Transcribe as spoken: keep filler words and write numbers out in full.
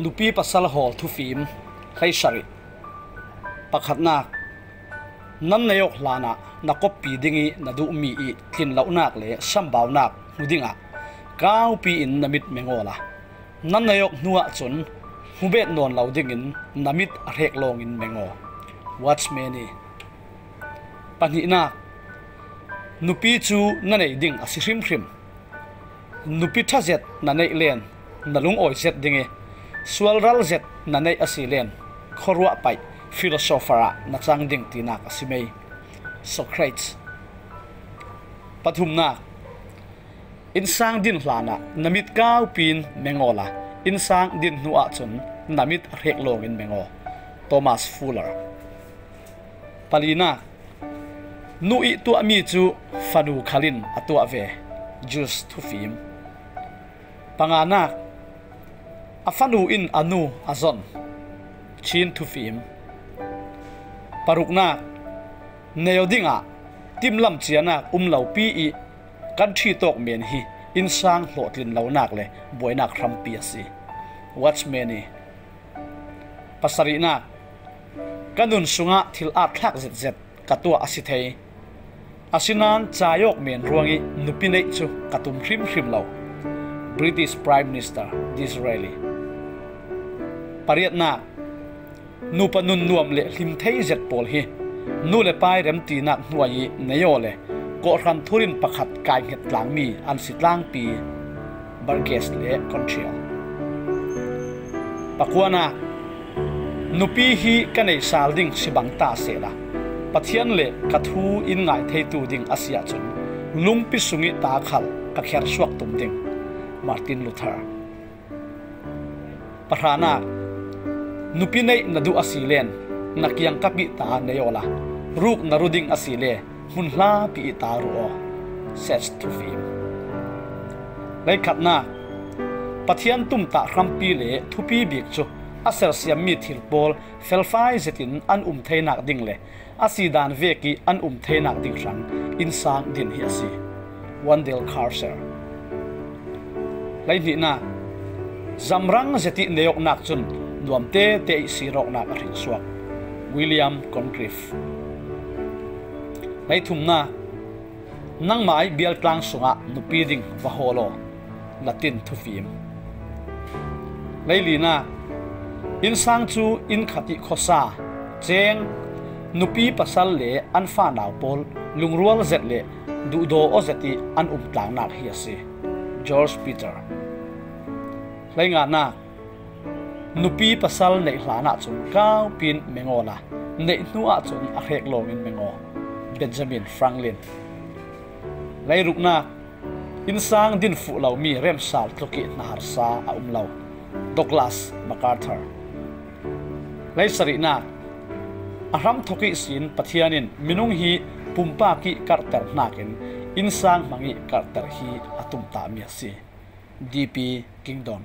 Nupi pasal hawl thufim hleisarih. Pakhatnak, nan nei awk hlanah na koppi ding ih na duhmi ih tlinlohnak le sambaunak hmu dingah kaupi in na mit meng awla, nan nei awk hnuah cun hmubet nawn lo dingin na mit a hrek lawngin meng aw. Watchmeni. Pahnihnak, nupi cu na nei ding a si hrimhrim. Nupi ṭha zet na neih len na lungawi zet ding ih, sualral zet na neih a si len khuaruah paih philosopher ah na cang ding tinak a si mei. Socrates. Pathumnak, innsang din hlanah na mit kaupi in meng awla, innsang din hnuah cun na mit a hrek lawngin meng aw. Thomas Fuller. Palinak, nu ih tuahmi cu fanu khal in a tuah ve. Jules thufim. Panganak, a fanu in a nu a zon. Chin thufim. Paruknak, nei aw dingah timlam cianak um lopi ih kan ṭhitawk men hi innsang hlawhtlin lonak le buainak hrampi a si. Watchmeni. Pasarihnak, ka nun sungah thil aathlak zetzet ka tuah a si thei. Asinain cai awk men ruangih nupi neih cu ka tum hrimhrim lo. British Prime Minister Disraeli. Pariatnak, nupa nun nuam le hlim thei zet pawl hi nu le pai remtinak hnuai ih nei aw le kawhhran thurin pakhat kai hnget tlangmi an si tlangpi. Burgess le Contrial. Pakuanak, nupi hi ka nei sal ding si bang ta sehla, Pathian le ka thu in ngai theitu ding a si ahcun lungpi sungih ta khal ka khersuak tum ding. Martin Luther. Pahranak, nupi neih na duh a si len na kiangkap ih ta nei awla, ruk na ru ding a si le hmun hlapi ih ta ru aw. Seth thufim. Hleikhatnak, Pathian tumtah hrampi le thupi bik cu a sersiammi thil pawl felfai zetin an um theinak ding le a sidan vekih an um theinak ding hrang innsang din hi a si. Wendell Carter. Hleihnihnak, zamrang zetih nei awknak cun nuam tete ih sir awknak a hringsuak. William Congreve. Hleithumnak, nangmah ih bialtlang sungah nupi ding va hawl aw. Latin thufim. Hleilinak, innsang cu inn khat ih khuasa, ceng, nupi pasal le an fanau pawl lungrual zet le duhdaw aw zetih an umtlangnak hi a si. George Peter. Hleinganak, nupi pasal neih hlanah cun kaupi in meng awla, neih hnu ahcun a hrek lawngin meng aw. Benjamin Franklin. Hleiruknak, innsang din fuh lomi remsal tluk ih hna harsa a um lo. Douglas MacArthur. Hleisarihnak, a hram thok ihsin Pathian in minung hi pumpak ih karhter hnakin innsang hmang ih karhter hi a tumtahmi a si. D P Kingdon.